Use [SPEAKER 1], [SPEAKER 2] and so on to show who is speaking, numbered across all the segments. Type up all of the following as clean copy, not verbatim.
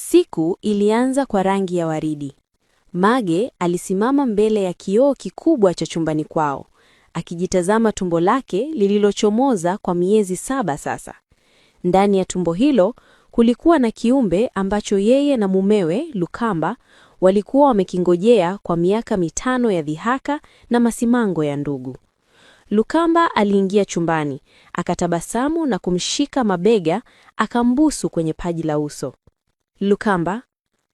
[SPEAKER 1] Siku ilianza kwa rangi ya waridi. Mage alisimama mbele ya kioo kikubwa cha chumbani kwao, akijitazama tumbo lake lililochomoza kwa miezi 7 sasa. Ndani ya tumbo hilo kulikuwa na kiumbe ambacho yeye na mumewe Lukamba walikuwa wamekingojea kwa miaka 5 ya dhihaka na masimango ya ndugu. Lukamba aliingia chumbani, akatabasamu na kumshika mabega, akambusu kwenye paji la uso. Lukamba,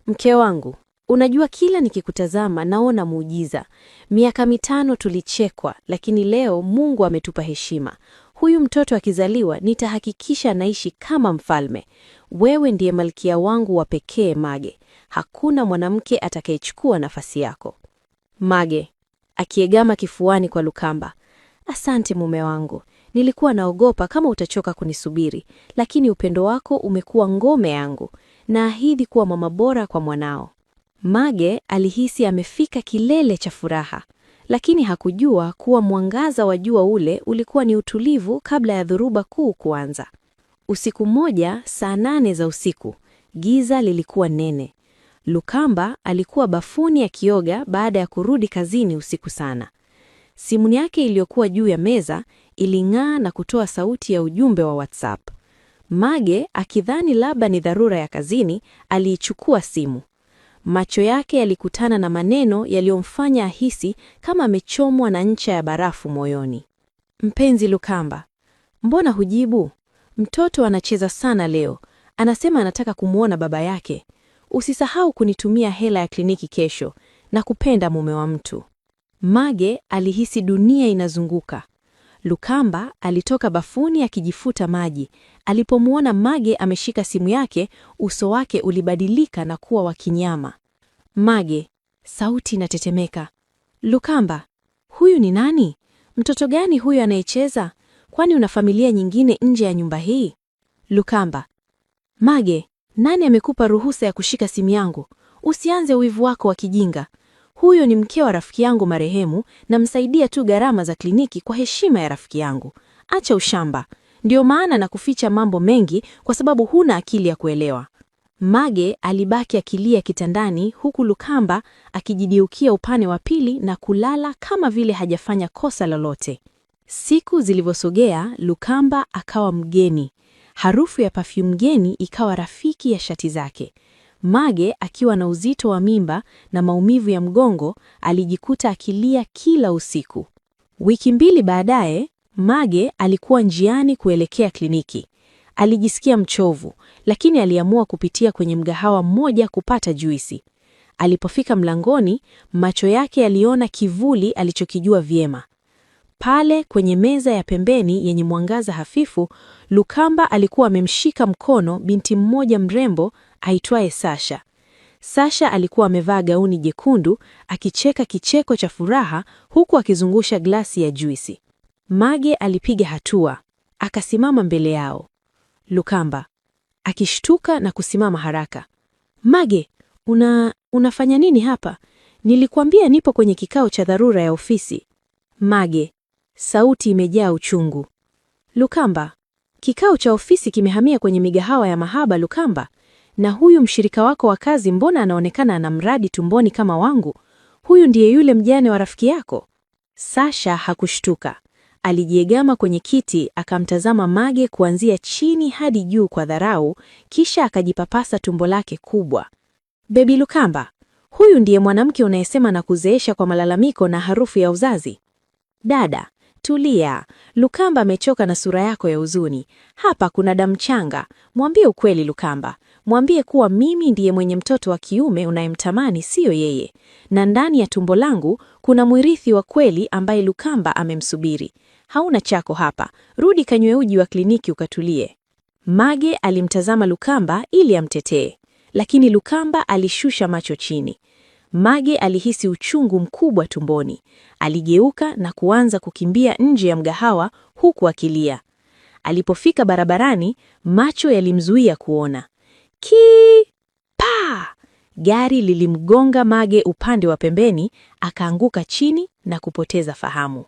[SPEAKER 1] mke wangu, unajua kila nikikutazama naona muujiza. Miaka 5 tulichekwa, lakini leo Mungu ametupa heshima. Huyu mtoto akizaliwa nitahakikisha anaishi kama mfalme. Wewe ndiye malkia wangu wa pekee, Mage. Hakuna mwanamke atakayechukua nafasi yako. Mage akiegama kifuani kwa Lukamba. Asante mume wangu. Nilikuwa naogopa kama utachoka kunisubiri, lakini upendo wako umekuwa ngome yangu. Naahidi kuwa mama bora kwa mwanao. Mage alihisi amefika kilele cha furaha, lakini hakujua kuwa mwangaza wa jua ule ulikuwa ni utulivu kabla ya dhoruba kuu kuanza. Usiku mmoja, saa 8 za usiku, giza lilikuwa nene. Lukamba alikuwa bafuni akioga baada ya kurudi kazini usiku sana. Simu yake iliyokuwa juu ya meza iling'aa na kutoa sauti ya ujumbe wa WhatsApp. Mage akidhani labda ni dharura ya kazini, aliichukua simu. Macho yake yalikutana na maneno yaliyomfanya ahisi kama amechomwa na ncha ya barafu moyoni. Mpenzi Lukamba, mbona hujibu? Mtoto anacheza sana leo. Anasema anataka kumwona baba yake. Usisahau kunitumia hela ya kliniki kesho. Na kupenda mume wa mtu. Mage alihisi dunia inazunguka. Lukamba alitoka bafuni akijifuta maji. Alipomwona Mage ameshika simu yake, uso wake ulibadilika na kuwa wa kinyama. Mage, sauti inatetemeka. Lukamba, huyu ni nani? Mtoto gani huyu anayecheza? Kwani una familia nyingine nje ya nyumba hii? Lukamba, Mage, nani amekupa ruhusa ya kushika simu yangu? Usianze uwivu wako wa kijinga. Huyo ni mke wa rafiki yangu marehemu, namsaidia tu gharama za kliniki kwa heshima ya rafiki yangu. Acha ushamba. Ndio maana na kuficha mambo mengi kwa sababu huna akili ya kuelewa. Mage alibaki akilia kitandani huku Lukamba akijidiukia upande wa pili na kulala kama vile hajafanya kosa lolote. Siku zilivyosogea, Lukamba akawa mgeni. Harufu ya perfume geni ikawa rafiki ya shati zake. Mage akiwa na uzito wa mimba na maumivu ya mgongo alijikuta akilia kila usiku. Wiki 2 baadaye, Mage alikuwa njiani kuelekea kliniki. Alijisikia mchovu, lakini aliamua kupitia kwenye mgahawa mmoja kupata juisi. Alipofika mlangoni, macho yake yaliona kivuli alichokijua vyema. Pale kwenye meza ya pembeni yenye mwangaza hafifu, Lukamba alikuwa amemshika mkono binti mmoja mrembo aitwaye Sasha. Sasha alikuwa amevaa gauni jekundu, akicheka kicheko cha furaha huku akizungusha glasi ya juisi. Mage alipiga hatua, akasimama mbele yao. Lukamba akishtuka na kusimama haraka. Mage, unafanya nini hapa? Nilikuambia nipo kwenye kikao cha dharura ya ofisi. Mage, sauti imejaa uchungu. Lukamba, kikao cha ofisi kimehamia kwenye migahawa ya mahaba Lukamba. Na huyu mshirika wako wa kazi mbona anaonekana ana mradi tumboni kama wangu? Huyu ndiye yule mjane wa rafiki yako? Sasha hakushtuka. Alijiegama kwenye kiti akamtazama Mage kuanzia chini hadi juu kwa dharau, kisha akajipapasa tumbo lake kubwa. Baby Lukamba, huyu ndiye mwanamke unayesema na kuzeesha kwa malalamiko na harufu ya uzazi? Dada, tulia. Lukamba amechoka na sura yako ya huzuni. Hapa kuna damu changa. Mwambie ukweli Lukamba. Mwambie kuwa mimi ndiye mwenye mtoto wa kiume unayemtamani, siyo yeye. Na ndani ya tumbo langu kuna mwirithi wa kweli ambaye Lukamba amemsubiri. Hauna chako hapa. Rudi kanywe uji wa kliniki ukatulie. Mage alimtazama Lukamba ili amtetee, lakini Lukamba alishusha macho chini. Mage alihisi uchungu mkubwa tumboni. Aligeuka na kuanza kukimbia nje ya mgahawa huku akilia. Alipofika barabarani, macho yalimzuia kuona. Ki pa! Gari lilimgonga Mage upande wa pembeni, akaanguka chini na kupoteza fahamu.